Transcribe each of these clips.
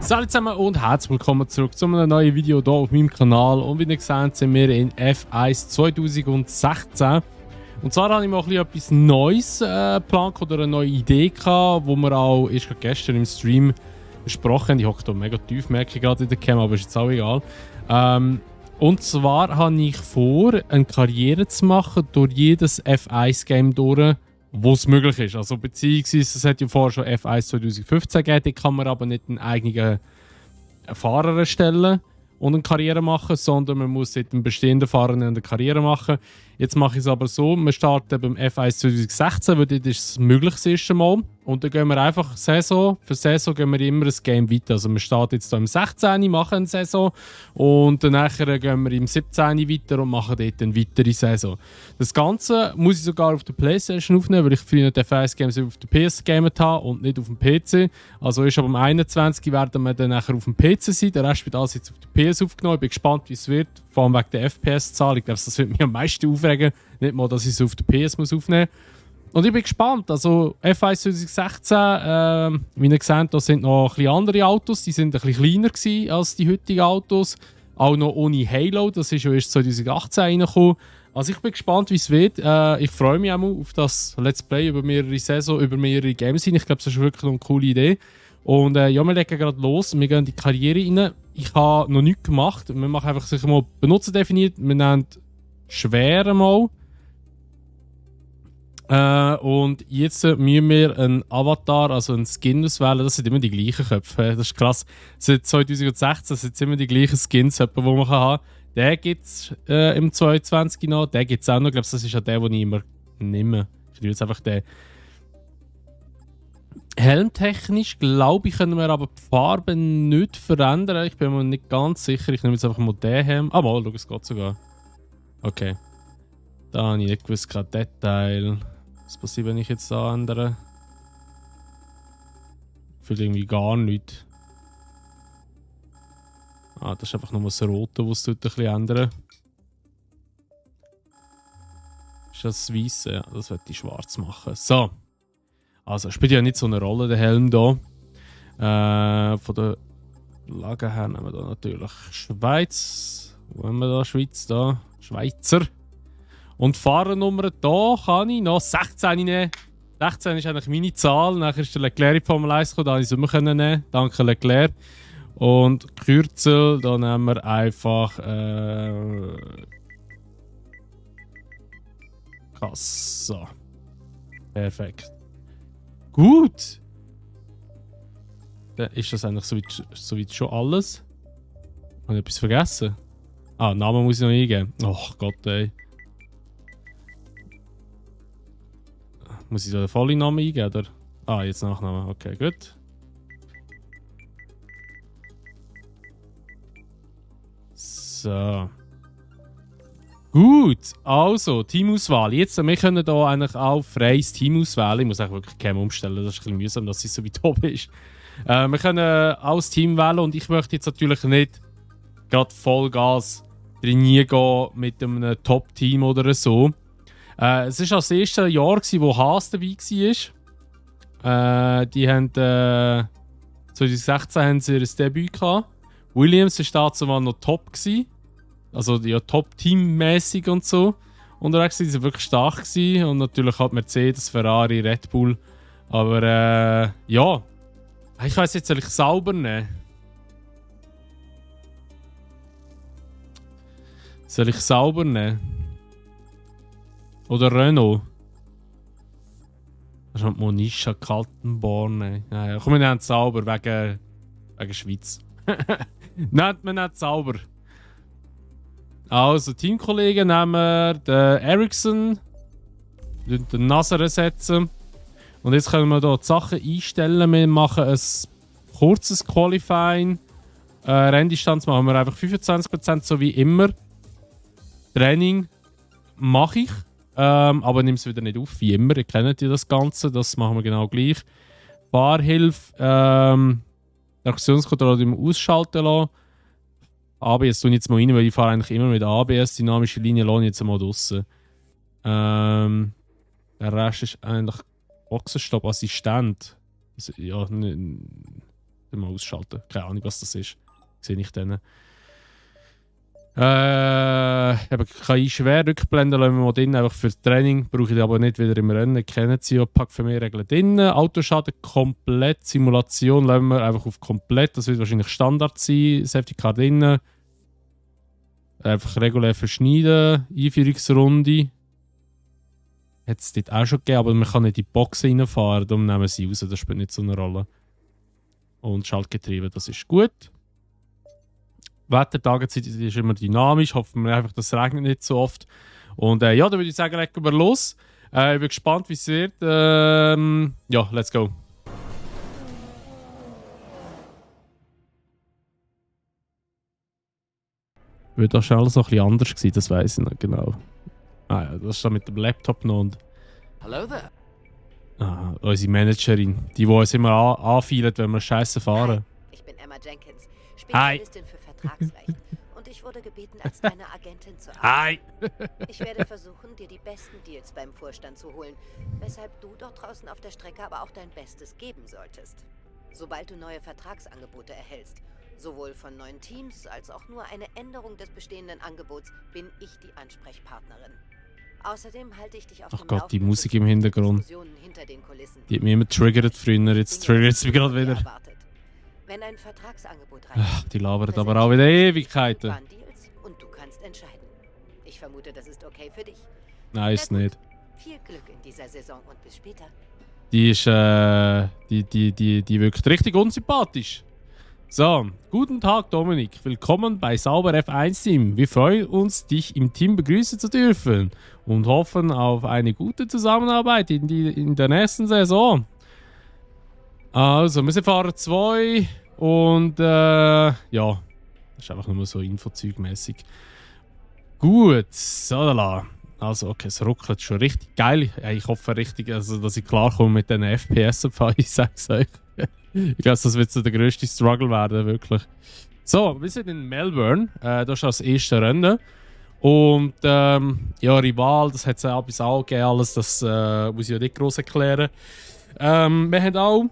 Salut zusammen und herzlich willkommen zurück zu einem neuen Video hier auf meinem Kanal. Und wie ihr seht, sind wir in F1 2016. Und zwar habe ich mal etwas Neues geplant oder eine neue Idee gehabt, wo wir auch erst gestern im Stream besprochen haben. Ich hocke hier mega tief, merke ich gerade in der Cam, aber ist jetzt auch egal. Und zwar habe ich vor, eine Karriere zu machen durch jedes F1-Game durch, wo es möglich ist. Also beziehungsweise, es hat ja vorher schon F1 2015 gegeben, da kann man aber nicht einen eigenen Fahrer erstellen und eine Karriere machen, sondern man muss mit einem bestehenden Fahrer eine Karriere machen. Jetzt mache ich es aber so, wir starten beim F1 2016, weil das ist das möglichste erste Mal. Und dann gehen wir einfach Saison für Saison gehen wir immer ein Game weiter. Also wir starten jetzt hier im 16, machen eine Saison und dann nachher gehen wir im 17 weiter und machen dort eine weitere Saison. Das Ganze muss ich sogar auf der Playstation aufnehmen, weil ich früher die F1-Games auf der PS gegamet habe und nicht auf dem PC. Also ist aber am 21 werden wir dann nachher auf dem PC sein. Der Rest wird alles jetzt auf der PS aufgenommen. Ich bin gespannt, wie es wird, vor allem wegen der FPS-Zahl. Ich glaube, das wird mich am meisten aufregen. Nicht mal, dass ich es auf der PS muss aufnehmen muss. Und ich bin gespannt. Also F1 2016, wie ihr seht, da sind noch ein bisschen andere Autos. Die sind ein bisschen kleiner gewesen als die heutigen Autos. Auch noch ohne Halo. Das ist ja erst 2018 reingekommen. Also ich bin gespannt, wie es wird. Ich freue mich auch mal auf das Let's Play über mehrere Saison, über mehrere Games hin. Ich glaube, das ist wirklich eine coole Idee. Und ja, wir legen gerade los. Wir gehen in die Karriere rein. Ich habe noch nichts gemacht. Wir machen einfach sicher mal Benutzer definiert. Wir nennen schwer mal. Und jetzt müssen wir einen Avatar, also einen Skin auswählen. Das sind immer die gleichen Köpfe. Das ist krass. Seit 2016 sind es immer die gleichen Skins, die man haben kann. Den gibt es im 22 noch. Den gibt es auch noch. Ich glaube, das ist ja der, den ich immer nehme. Ich nehme jetzt einfach den. Helmtechnisch, glaube ich, können wir aber die Farbe nicht verändern. Ich bin mir nicht ganz sicher. Ich nehme jetzt einfach mal den Helm. Ah, mal, schau, es geht sogar. Okay. Da habe ich nicht gewusst, kein Detail. Was passiert, wenn ich jetzt da ändere? Für irgendwie gar nichts. Ah, das ist einfach nur das Rote, das es ein bisschen ändern. Ist das Weiße? Ja, das wird ich schwarz machen. So. Also, spielt ja nicht so eine Rolle, der Helm hier. Von der Lage her nehmen wir da natürlich Schweiz. Wo haben wir da? Schweiz, da. Schweizer. Und Fahrernummer da kann ich noch 16 nehmen. 16 ist eigentlich meine Zahl. Nachher ist der Leclerc in Formel 1 gekommen, da konnte ich es immer nehmen. Danke Leclerc. Und Kürzel, da nehmen wir einfach Kassa. Perfekt. Gut. Dann ist das eigentlich soweit schon alles. Habe ich etwas vergessen? Ah, Namen muss ich noch eingeben. Oh Gott, ey. Muss ich da den vollen Namen eingeben, oder? Ah, jetzt Nachnamen. Okay, gut. So. Gut, also Teamauswahl. Jetzt, wir können hier eigentlich auch freies Team auswählen. Ich muss eigentlich wirklich Cam umstellen, das ist ein bisschen mühsam, dass es so weit oben ist. Wir können auch das Team wählen und ich möchte jetzt natürlich nicht gerade Vollgas trainieren gehen mit einem Top-Team oder so. Es war das erste Jahr, wo Haas dabei war. Die haben 2016 haben sie ihr Debüt gehabt. Williams war dazu noch top gewesen. Also ja, Top-Team-mäßig und so. Unterwegs sind sie wirklich stark gewesen. Und natürlich hat Mercedes, Ferrari, Red Bull. Aber ja. Ich weiß jetzt, soll ich sauber nehmen? Soll ich sauber nehmen? Oder Renault? Das ist Monisha Kaltenborn. Ja, komm, wir nehmen sauber wegen Schweiz. Nennt man nicht sauber. Also, Teamkollegen nehmen wir den Ericsson, den Nasser ersetzen. Und jetzt können wir hier die Sachen einstellen. Wir machen ein kurzes Qualifying. Renndistanz machen wir einfach 25%, so wie immer. Training mache ich. Aber nimm es wieder nicht auf, wie immer. Ihr kennt ja das Ganze, das machen wir genau gleich. Fahrhilfe, Aktionskontrolle ausschalten lassen. ABS tue ich jetzt mal rein, weil ich fahre eigentlich immer mit ABS. Dynamische Linie lasse ich jetzt mal draussen. Der Rest ist eigentlich Boxenstopp-Assistent. Also, ja, Mal ausschalten. Keine Ahnung, was das ist. Sehe ich dann. Eben KI schwer rückblenden lassen wir mal drin, einfach fürs Training. Brauche ich aber nicht wieder im Rennen. Kennen Sie ja, pack für mich Regeln drin. Autoschaden komplett. Simulation lassen wir einfach auf komplett. Das wird wahrscheinlich Standard sein. Safety Car drin. Einfach regulär verschneiden. Einführungsrunde. Hat es dort auch schon gegeben, aber man kann nicht in die Boxen reinfahren. Darum nehmen sie raus. Das spielt nicht so eine Rolle. Und Schaltgetriebe, das ist gut. Wetter, Tageszeit ist immer dynamisch. Hoffen wir einfach, dass es regnet nicht so oft. Und ja, dann würde ich sagen, legen wir los. Ich bin gespannt, wie es wird. Ja, let's go. Wird das schon alles noch ein bisschen anders gewesen, das weiß ich nicht genau. Ah ja, das ist dann mit dem Laptop noch und... Hello there. Ah, unsere Managerin, die uns immer anfeilt, wenn wir Scheiße fahren. Hi, ich bin Emma Jenkins, Hi. Spezialistin für Vertragsrecht. Und ich wurde gebeten, als deine Agentin zu arbeiten. Hi! Ich werde versuchen, dir die besten Deals beim Vorstand zu holen, weshalb du dort draußen auf der Strecke aber auch dein Bestes geben solltest. Sobald du neue Vertragsangebote erhältst, sowohl von neuen Teams als auch nur eine Änderung des bestehenden Angebots, bin ich die Ansprechpartnerin. Außerdem halte ich dich auf Ach dem Gott, die Laufenden Musik für im Hintergrund. Diskussionen hinter den Kulissen. Die hat mich immer triggert früher, jetzt triggert sie mich gerade wieder. Wenn ein Vertragsangebot Ach, die labert aber auch wieder Ewigkeiten. Deals und du kannst entscheiden. Ich vermute, das ist okay für dich. Nein, ist nicht. Viel Glück in dieser Saison und bis später. Die ist, die wirkt richtig unsympathisch. So, guten Tag Dominik, willkommen bei Sauber F1 Team. Wir freuen uns, dich im Team begrüßen zu dürfen und hoffen auf eine gute Zusammenarbeit in der nächsten Saison. Also, wir sind Fahrer 2 und ja, das ist einfach nur so infozeugmäßig. Gut, so da. Also, okay, es ruckelt schon richtig geil. Ja, ich hoffe richtig, also, dass ich klarkomme mit den FPS, ich sag's euch. Ich glaube, das wird so der grösste Struggle werden, wirklich. So, wir sind in Melbourne. Das ist das erste Rennen. Und ja, Rival, das hat es auch bis auch gegeben, alles, das muss ich ja nicht groß erklären. Wir haben auch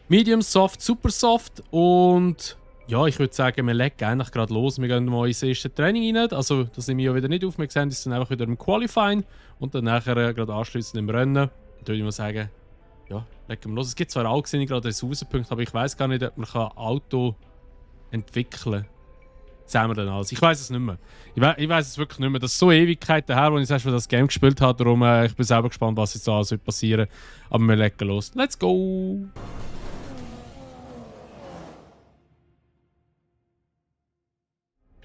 Medium Soft, Super Soft und ja, ich würde sagen, wir legen eigentlich gerade los. Wir gehen mal ins erste Training rein. Also, das nehme ich ja wieder nicht auf. Wir sehen uns dann einfach wieder im Qualifying und dann nachher gerade anschließend im Rennen. Dann würde ich mal sagen, ja, legen wir los. Es gibt zwar auch gesehen, gerade Ressourcenpunkte, aber ich weiß gar nicht, ob man ein Auto entwickeln kann. Sehen wir dann alles. Ich weiß es nicht mehr. Ich weiß es wirklich nicht mehr. Das ist so Ewigkeiten her, als ich das erste Mal das Game gespielt habe. Darum ich bin selber gespannt, was jetzt da alles passieren wird. Aber wir legen los. Let's go!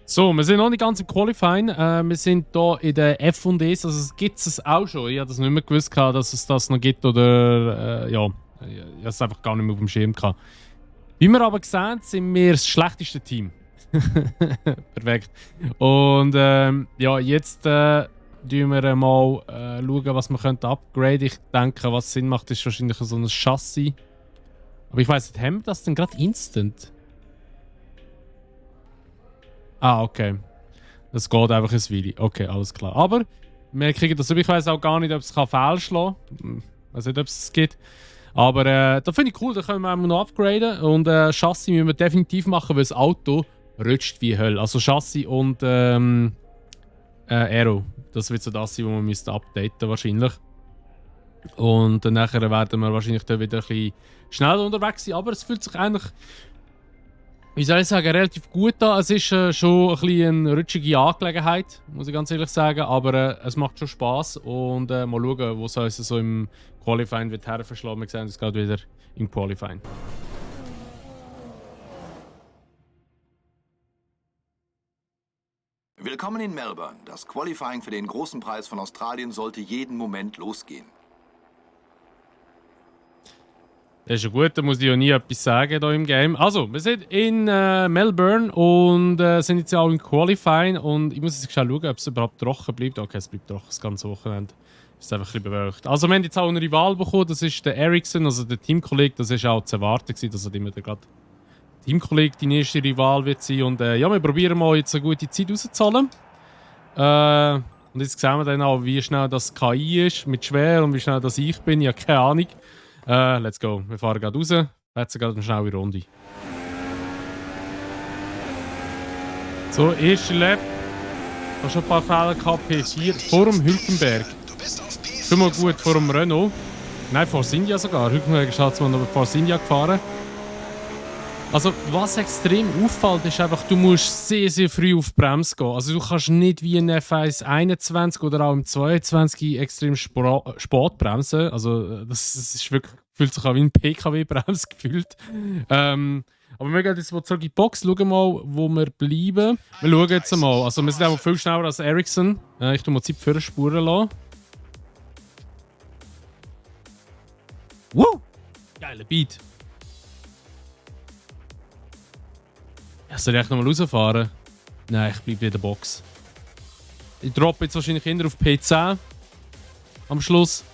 So, wir sind noch nicht ganz im Qualifying. Wir sind hier in der F&Es. Also es gibt es auch schon. Ich habe das nicht mehr gewusst, dass es das noch gibt. Oder ja, ich habe es einfach gar nicht mehr auf dem Schirm gehabt. Wie wir aber sehen, sind wir das schlechteste Team. Perfekt. Und ja, jetzt schauen wir mal, was wir upgraden können. Ich denke, was Sinn macht, ist wahrscheinlich so ein Chassis. Aber ich weiss nicht, haben wir das denn gerade instant? Ah, okay. Das geht einfach ein Weile. Okay, alles klar. Aber wir kriegen das. Ich weiss auch gar nicht, ob es fehlschlagen kann. Ich weiß nicht, ob es das gibt. Aber da finde ich cool, da können wir noch upgraden. Und Chassis müssen wir definitiv machen, weil das Auto rutscht wie Hölle. Also Chassis und Aero. Das wird so das sein, was wir müssen updaten wahrscheinlich. Und dann nachher werden wir wahrscheinlich dann wieder ein bisschen schneller unterwegs sein. Aber es fühlt sich eigentlich, wie soll ich sagen, relativ gut an. Es ist schon ein bisschen eine rutschige Angelegenheit, muss ich ganz ehrlich sagen. Aber es macht schon Spass. Und mal schauen, wo es uns so im Qualifying wird herverschlagen. Wir sehen uns gerade wieder im Qualifying. Willkommen in Melbourne. Das Qualifying für den großen Preis von Australien sollte jeden Moment losgehen. Das ist ja gut, da muss ich ja nie etwas sagen hier im Game. Also, wir sind in Melbourne und sind jetzt ja auch im Qualifying. Und ich muss jetzt schauen, ob es überhaupt trocken bleibt. Okay, es bleibt trocken das ganze Wochenende. Ist einfach ein bisschen bewölkt. Also, wir haben jetzt auch einen Rival bekommen, das ist der Ericsson, also der Teamkollege. Das war auch zu erwarten, dass er immer gerade Teamkollege dein erster Rival wird sein. Und ja, wir probieren mal jetzt eine gute Zeit rauszuholen. Und jetzt sehen wir dann auch, wie schnell das KI ist mit schwer und wie schnell das ich bin. Ich habe keine Ahnung. Let's go. Wir fahren gerade raus. Jetzt gerade eine schnelle Runde. So, erste Lap. Ich habe schon ein paar Fehler gehabt. P4 vor dem Hülkenberg. Schon mal gut vor dem Renault. Nein, vor India sogar. Hülkenberg ist halt noch vor India gefahren. Also, was extrem auffällt, ist einfach, du musst sehr, sehr früh auf die Bremse gehen. Also, du kannst nicht wie in F1 21 oder auch im 22 extrem spät bremsen. Also, das ist wirklich, fühlt sich auch wie ein PKW-Bremse gefühlt. Aber wir gehen jetzt zurück in die Box, schauen mal, wo wir bleiben. Wir schauen jetzt mal. Also, wir sind auch viel schneller als Ericsson. Ich tue mal Zeit für Spuren lassen. Woo! Geiler Beat. Soll ich echt nochmal rausfahren? Nein, ich bleibe in der Box. Ich droppe jetzt wahrscheinlich eher auf P10 am Schluss.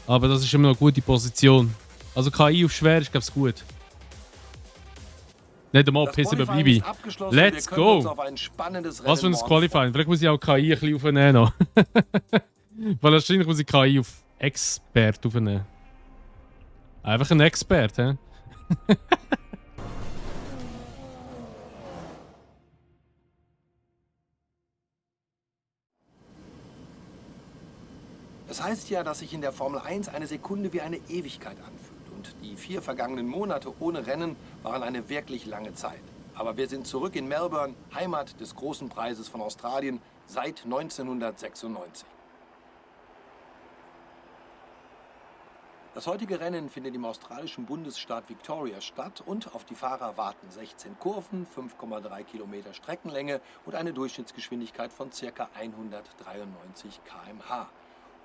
Aber das ist immer noch eine gute Position. Also KI auf schwer ist, glaube ich, gut. Nicht einmal P7 bleibe ich. Let's go! Was für ein Qualifying. Vielleicht muss ich auch KI ein bisschen aufnehmen noch. Weil wahrscheinlich muss ich KI auf Expert aufnehmen. Einfach ein Expert, hä? Es heißt ja, dass sich in der Formel 1 eine Sekunde wie eine Ewigkeit anfühlt. Und die 4 vergangenen Monate ohne Rennen waren eine wirklich lange Zeit. Aber wir sind zurück in Melbourne, Heimat des großen Preises von Australien, seit 1996. Das heutige Rennen findet im australischen Bundesstaat Victoria statt und auf die Fahrer warten 16 Kurven, 5,3 Kilometer Streckenlänge und eine Durchschnittsgeschwindigkeit von ca. 193 km/h.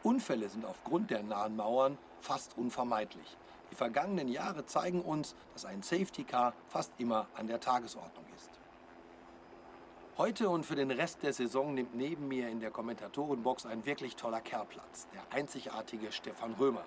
Unfälle sind aufgrund der nahen Mauern fast unvermeidlich. Die vergangenen Jahre zeigen uns, dass ein Safety Car fast immer an der Tagesordnung ist. Heute und für den Rest der Saison nimmt neben mir in der Kommentatorenbox ein wirklich toller Kerl Platz, der einzigartige Stefan Römer.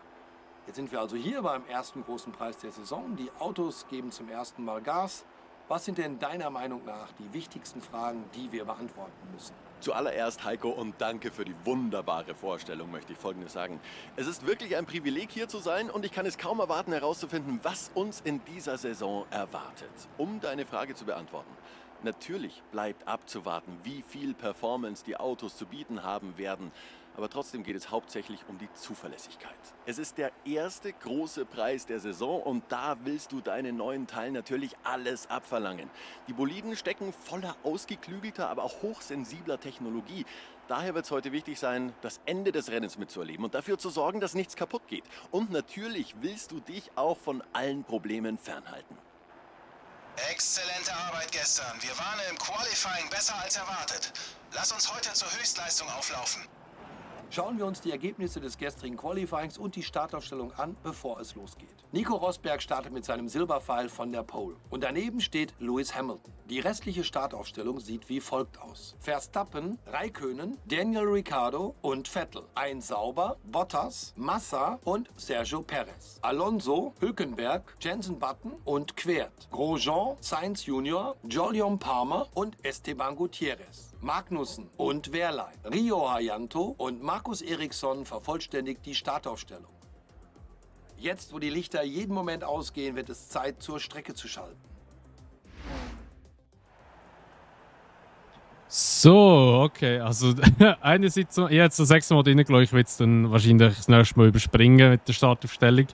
Jetzt sind wir also hier beim ersten großen Preis der Saison. Die Autos geben zum ersten Mal Gas. Was sind denn deiner Meinung nach die wichtigsten Fragen, die wir beantworten müssen? Zuallererst, Heiko, und danke für die wunderbare Vorstellung, möchte ich Folgendes sagen. Es ist wirklich ein Privileg, hier zu sein und ich kann es kaum erwarten, herauszufinden, was uns in dieser Saison erwartet. Um deine Frage zu beantworten. Natürlich bleibt abzuwarten, wie viel Performance die Autos zu bieten haben werden. Aber trotzdem geht es hauptsächlich um die Zuverlässigkeit. Es ist der erste große Preis der Saison und da willst du deinen neuen Teil natürlich alles abverlangen. Die Boliden stecken voller ausgeklügelter, aber auch hochsensibler Technologie. Daher wird es heute wichtig sein, das Ende des Rennens mitzuerleben und dafür zu sorgen, dass nichts kaputt geht. Und natürlich willst du dich auch von allen Problemen fernhalten. Exzellente Arbeit gestern. Wir waren im Qualifying besser als erwartet. Lass uns heute zur Höchstleistung auflaufen. Schauen wir uns die Ergebnisse des gestrigen Qualifyings und die Startaufstellung an, bevor es losgeht. Nico Rosberg startet mit seinem Silberpfeil von der Pole. Und daneben steht Lewis Hamilton. Die restliche Startaufstellung sieht wie folgt aus. Verstappen, Räikkönen, Daniel Ricciardo und Vettel. Ein Sauber, Bottas, Massa und Sergio Perez. Alonso, Hülkenberg, Jenson Button und Quert. Grosjean, Sainz Jr., Jolyon Palmer und Esteban Gutierrez. Magnussen und Wehrlein, Rio Hayanto und Markus Eriksson vervollständigt die Startaufstellung. Jetzt, wo die Lichter jeden Moment ausgehen, wird es Zeit, zur Strecke zu schalten. So, okay. Also, einerseits, ich habe jetzt das 6. Mal drin gelassen, ich will es dann wahrscheinlich das nächste Mal überspringen mit der Startaufstellung.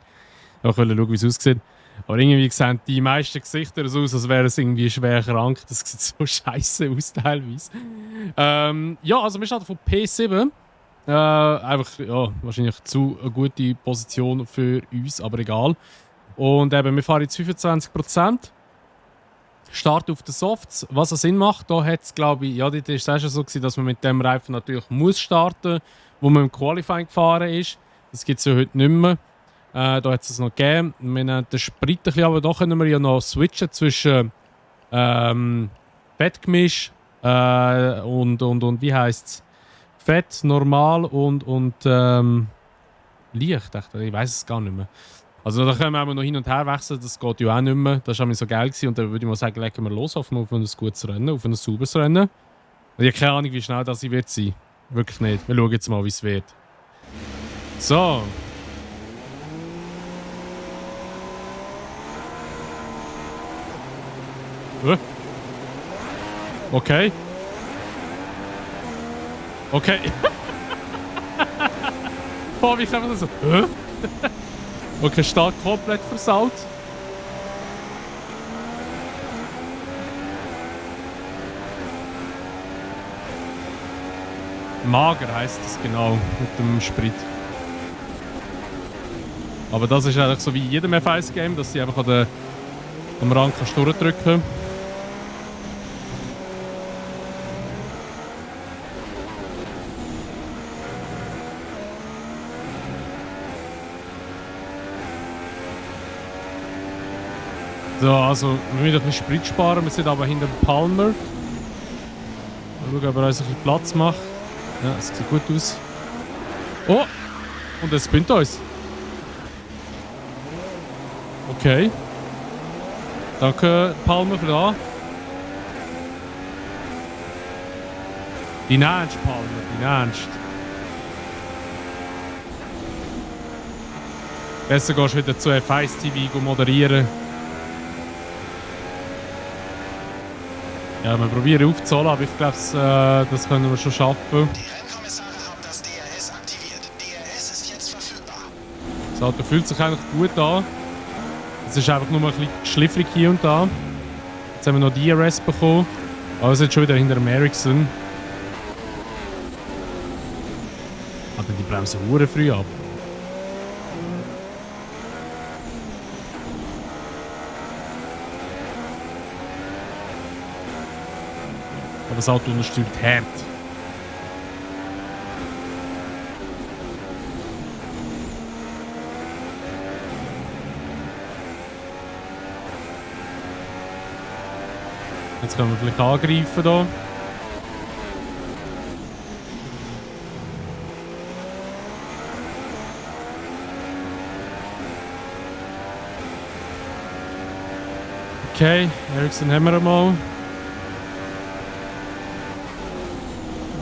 Ich will schauen, wie es aussieht. Aber irgendwie sehen die meisten Gesichter so aus, als wären es irgendwie schwer krank. Das sieht so scheiße aus teilweise. Ja, also wir starten von P7. Einfach, ja, wahrscheinlich zu eine gute Position für uns, aber egal. Und eben, wir fahren jetzt 25%. Start auf den Softs. Was es Sinn macht, da hat es, glaube ich, ja, das war es auch schon so gewesen, dass man mit dem Reifen natürlich muss starten, wo man im Qualifying gefahren ist. Das gibt es ja heute nicht mehr. Da hat es noch gegeben. Wir nehmen den Sprit ein bisschen, aber da können wir ja noch switchen zwischen Fettgemisch und wie heisst es? Fett, normal und leicht. Ich weiß es gar nicht mehr. Also da können wir auch noch hin und her wechseln, das geht ja auch nicht mehr. Das war so geil gewesen. Und dann würde ich mal sagen, legen wir los auf ein gutes Rennen, auf ein sauberes Rennen. Ich habe keine Ahnung, wie schnell das wird sein. Wirklich nicht. Wir schauen jetzt mal, wie es wird. So. Okay. Okay. Boah, wie kann man das so? Okay, Start komplett versaut. Mager heisst es genau mit dem Sprit. Aber das ist eigentlich so wie in jedem F1-Game, dass sie einfach am Rand durchdrücken kannst. So, also wir müssen ein bisschen Sprit sparen, wir sind aber hinter dem Palmer. Mal schauen, ob er uns ein bisschen Platz macht. Ja, es sieht gut aus. Oh! Und er spinnt uns. Okay. Danke, Palmer, für das. Die nennst, Palmer, die nennst. Besser gehst du wieder zu F1 TV moderieren. Ja, wir probieren aufzuholen, aber ich glaube, das können wir schon schaffen. Die Rennkommissare haben das DRS aktiviert. DRS ist jetzt verfügbar. Das Auto fühlt sich eigentlich gut an. Es ist einfach nur ein bisschen schliffrig hier und da. Jetzt haben wir noch DRS bekommen. Aber wir sind schon wieder hinter dem Ericsson. Aber die bremsen hure früh ab. Aber das Auto unterstützt hart. Jetzt können wir vielleicht angreifen hier. Okay, Ericsson haben wir einmal.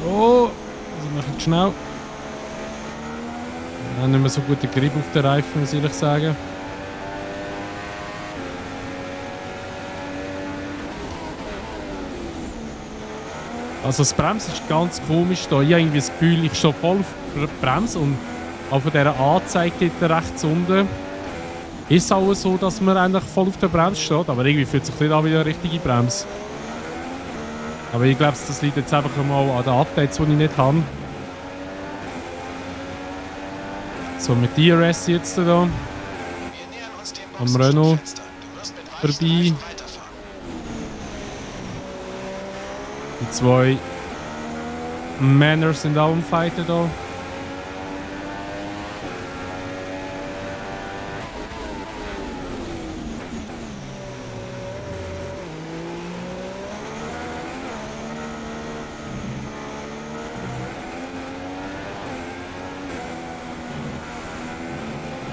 Oh, also machen wir schnell. Wir haben nicht mehr so guten Grip auf den Reifen, muss ich ehrlich sagen. Also das Bremsen ist ganz komisch da. Ich habe irgendwie das Gefühl, ich stehe voll auf der Bremse und auch von dieser Anzeige dort rechts unten ist es auch so, dass man eigentlich voll auf der Bremse steht, aber irgendwie fühlt sich nicht an wie eine richtige Bremse. Aber ich glaube, das liegt jetzt einfach mal an den Updates, die ich nicht habe. So, mit DRS jetzt da. Wir nähern uns dem Am Renault Boxenstoppfenster. Du wirst mit weichen vorbei. Reifen weiterfahren. Die zwei Männer sind auch am Fighten da.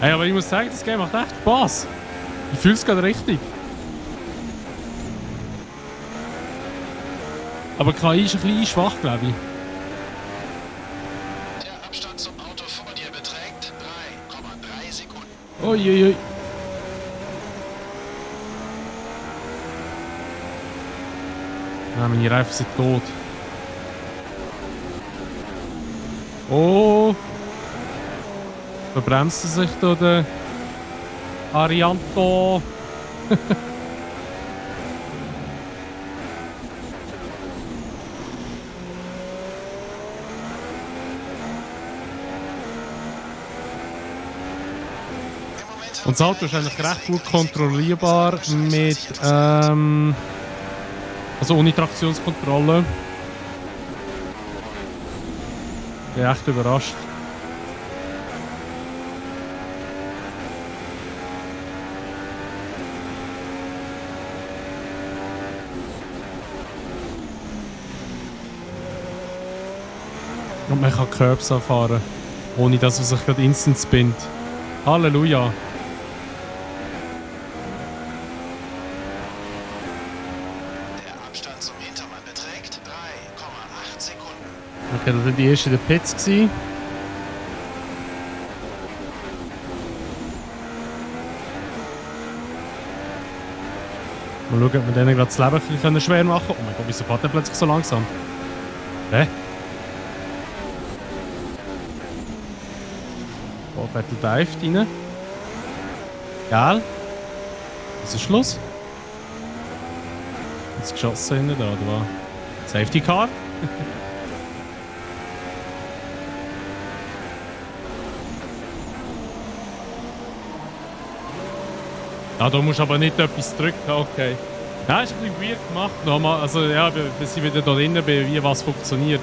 Hey, aber ich muss sagen, das Game macht echt Spaß. Ich fühle es gerade richtig. Aber KI ist ein bisschen schwach, glaube ich. Der Abstand zum Auto vor dir beträgt 3,3 Sekunden. Uiuiui. Meine Reifen sind tot. Oh! Verbremst sich da der Arianto. Und das Auto ist eigentlich recht gut kontrollierbar mit also ohne Traktionskontrolle. Ich bin echt überrascht. Und man kann Curbs anfahren, ohne dass man sich gerade instant spinnt. Halleluja! Der Abstand zum Hintermann beträgt 3,8 Sekunden. Okay, das waren die ersten der Pits gewesen. Mal schauen, ob wir denen gerade das Leben ein bisschen schwer machen können. Oh mein Gott, wieso fährt der plötzlich so langsam? Hä? Oh, Vettel dived rein. Geil. Was ist Schluss? Jetzt geschossen hinten da, oder was? Safety Car? Ja, da musst du aber nicht etwas drücken, okay. Ja, ist ein bisschen weird gemacht. Nochmal, also ja, bis ich wieder da drinnen bin, wie was funktioniert.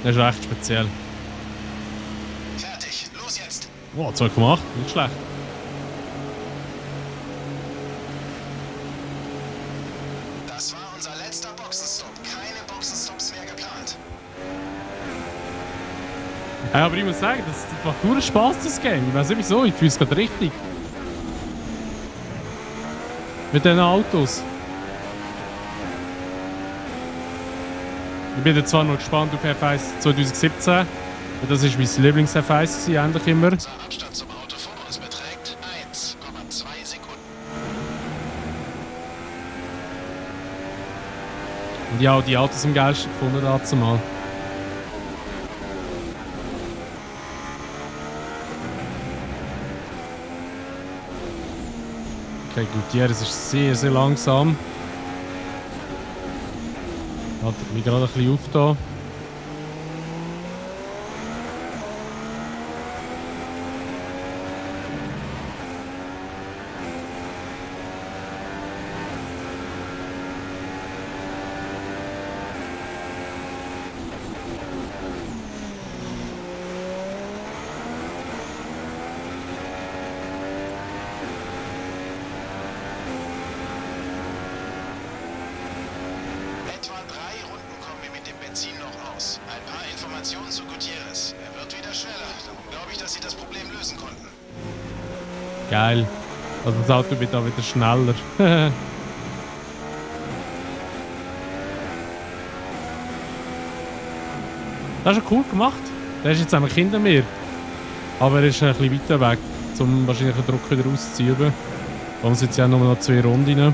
Das ist echt speziell. Fertig. Los jetzt. Wow, 2,8, nicht schlecht. Das war unser letzter Boxenstopp. Keine Boxenstops mehr geplant. Ja, aber ich muss sagen, das macht nur Spaß, das Game. Ich weiß nicht wieso, ich fühle es gerade richtig. Mit diesen Autos. Ich bin jetzt zwar noch gespannt auf F1 2017. Weil das war mein Lieblings-F1 eigentlich immer. Unser Abstand zum Auto vor uns beträgt 1,2 Sekunden. Und ja, die Autos am geilsten gefunden dazu mal. Okay, Gutierrez ist sehr, sehr langsam. Haltet mich gerade ein bisschen auf da. Etwa 3 Runden kommen wir mit dem Benzin noch aus. Ein paar Informationen zu Gutierrez. Er wird wieder schneller. Darum glaube ich, dass sie das Problem lösen konnten. Geil. Also das Auto wird auch wieder schneller. Das ist ja cool gemacht. Der ist jetzt einfach hinter mir. Aber er ist ein bisschen weiter weg, um wahrscheinlich den Druck wieder auszuüben. Wir sind jetzt ja nur noch 2 Runden.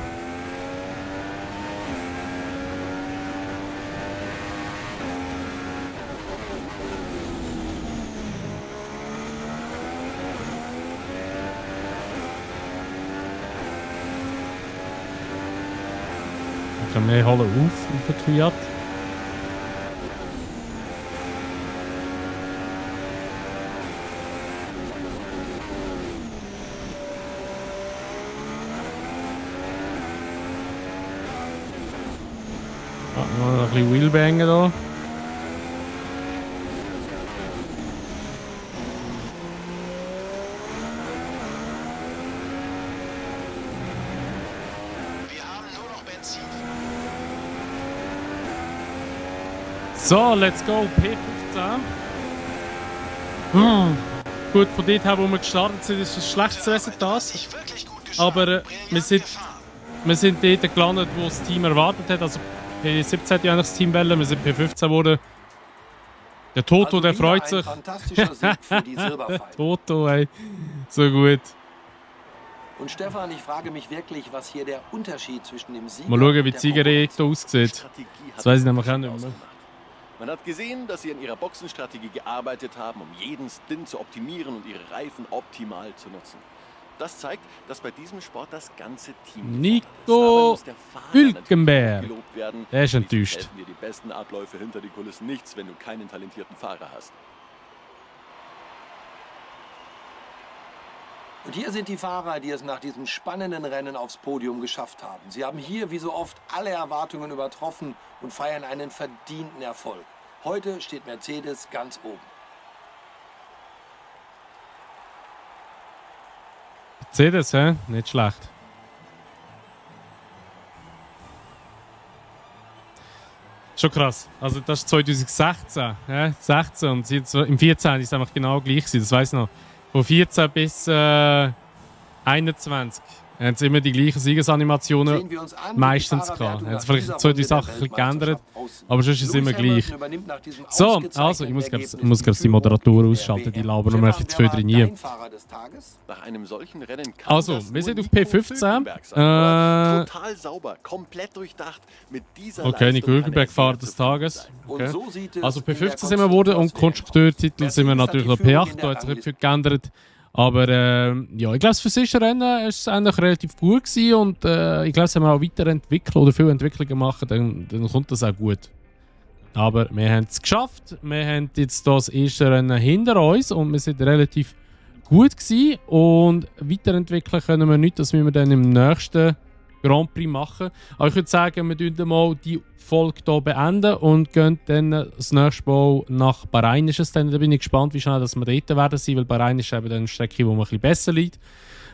Wir holen auf den Kwiat. Noch ein bisschen Wheelbangen hier. Wir haben nur noch Benzin. So, let's go, P15. Gut, von dort her, wo wir gestartet sind, ist ein schlechtes Resultat. Sich wirklich gut geschlagen. Aber wir Brillant sind dort gelandet, wo das Team erwartet hat. Also P17 hat ja eigentlich das Team wählen, wir sind P15 geworden. Der Toto, Also der wieder freut ein sich. fantastischer Sieg für die Silberpfeile. Toto, ey. So gut. Und Stefan, ich frage mich wirklich, was hier der Unterschied zwischen dem Sieger Mal schauen, wie und die der Siegerehe Konkurrenz aussieht. Strategie hat Das weiß ich den nämlich auch nicht Unterschied mehr. ausgemacht. Man hat gesehen, dass sie an ihrer Boxenstrategie gearbeitet haben, um jeden Stint zu optimieren und ihre Reifen optimal zu nutzen. Das zeigt, dass bei diesem Sport das ganze Team Nico gefordert ist. Dabei muss der Fahrer natürlich Hülkenberg. gelobt werden. Der ist Schließlich enttäuscht. helfen dir die besten Abläufe hinter die Kulissen nichts, wenn du keinen talentierten Fahrer hast. Und hier sind die Fahrer, die es nach diesem spannenden Rennen aufs Podium geschafft haben. Sie haben hier, wie so oft, alle Erwartungen übertroffen und feiern einen verdienten Erfolg. Heute steht Mercedes ganz oben. Mercedes, hä? Nicht schlecht. Schon krass. Also das ist 2016, ja? 16 und jetzt im 14 ist es einfach genau gleich gewesen, das weiss ich noch. Von 14 bis 21 haben sie immer die gleichen Siegesanimationen Sehen wir uns an, wie die meistens Fahrerwertung gehabt. Haben nach sie vielleicht dieser 2-3 Runde Sachen der ein bisschen geändert, Weltmeisterschaft aussieht. aber sonst ist es immer Lewis gleich. Hamilton übernimmt nach diesem So, ausgezeichneten also ich muss Ergebnis glaub's die Führung Moderatoren in der ausschalten, die WM. labern nur einfach zu viel Stefan, drin. wer war dein Fahrer des Tages? Nach einem solchen Rennen kann Also, das wir nur sind auf Nico P15. Hülkenberg sein, oder? Total sauber, komplett durchdacht. Mit dieser Okay, Nico Leistung Hülkenberg, kann er Fahrer sehr des zufrieden Tages. sein. Okay. Und so sieht es Also in der P15 sind wir geworden und Konstrukteurtitel sind wir natürlich noch P8, da hat sich nicht viel geändert. Aber ja, ich glaube, für das erste Rennen war es eigentlich relativ gut gewesen und ich glaube, es haben wir auch weiterentwickelt oder viele Entwicklungen gemacht, dann kommt das auch gut. Aber wir haben es geschafft, wir haben jetzt das erste Rennen hinter uns und wir sind relativ gut gewesen und weiterentwickeln können wir nicht, das müssen wir dann im nächsten Grand Prix machen. Aber ich würde sagen, wir beenden mal die Folge hier beenden und gehen dann das nächste Mal nach Bahrain. Ist es dann, da bin ich gespannt, wie schnell dass wir dort werden sein, weil Bahrain ist eben eine Strecke, wo man ein bisschen besser liegt.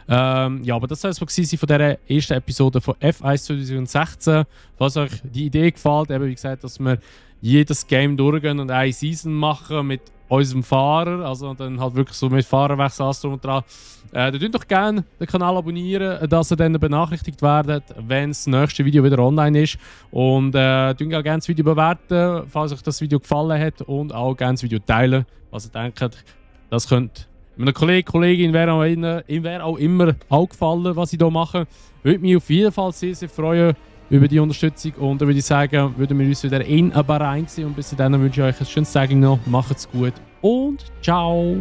Ja, aber das soll es von dieser ersten Episode von F1 2016. Falls euch die Idee gefällt, eben wie gesagt, dass wir jedes Game durchgehen und eine Season machen mit unserem Fahrer, also dann halt wirklich so mit Fahrerwechsel alles drum und dran. Dann könnt doch gerne den Kanal abonnieren, dass ihr dann benachrichtigt werdet, wenn das nächste Video wieder online ist. Und könnt auch gerne das Video bewerten, falls euch das Video gefallen hat und auch gerne das Video teilen, was ihr denkt. Das könnte einem Kollegen, Kollegin, wer auch immer auch gefallen, was ich hier mache. Würde mich auf jeden Fall sehr, sehr freuen über die Unterstützung und dann würde ich sagen, würden wir uns wieder in Bahrain sehen und bis dahin wünsche ich euch ein schönes Tag noch. Macht's gut und ciao!